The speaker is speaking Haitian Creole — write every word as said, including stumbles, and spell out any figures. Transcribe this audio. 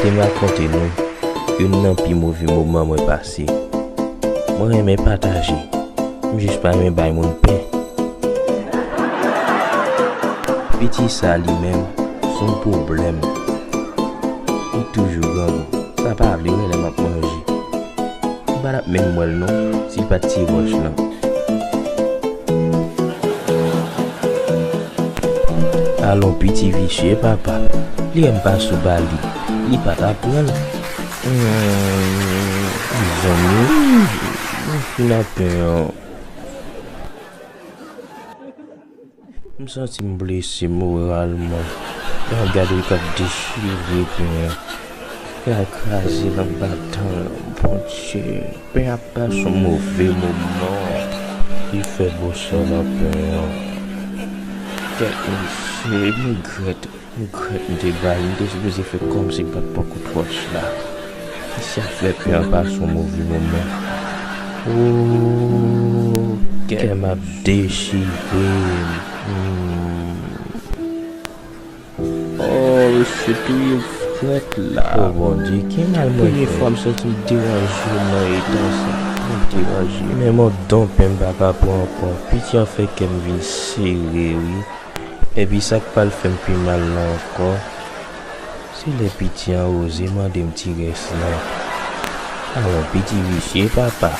M rakonte nou youn nan pi move moman mwen pase. Mwen renmen pataje, m jis pa renmen bay moun pen. Piti sa li menm, se yon pwoblèm. Li toujou grangou, sa pa vle wè lè m ap manje. M pa t ap menm wè l non, si l pa t ti wòch lan. Alon piti visye papa, li wè m pa sou ba li, li pa t ap pran l. Hmm, mezanmi, m fin ap pen an. M santi m blese moralman. Gade, gade li k ap dechire pen an. L al kraze l anba dan l. Bondye, pen ap pase yon move moman. Li fè bosò nan pen an. Kèt mesye, m regrèt. M regrèt m te ba li, m te sipoze fè kòmsi m pa t pran kout wòch la. Misye ap fè pen an pase yon move moman. Oh, kè m ap dechire. Hmm. Oh, misye touye m frèt la. Oh, Bondye, ki mal mwen fè? Premye fwa m santi m deranje nan eta sa. M deranje. Men mon don pen m pa ka pran ankò. Piti an fè kè m vin sere, wi. Epi sa k pral fè m pi mal la ankò, se lè piti an oze mande m ti rès lan. Alon piti visye papa.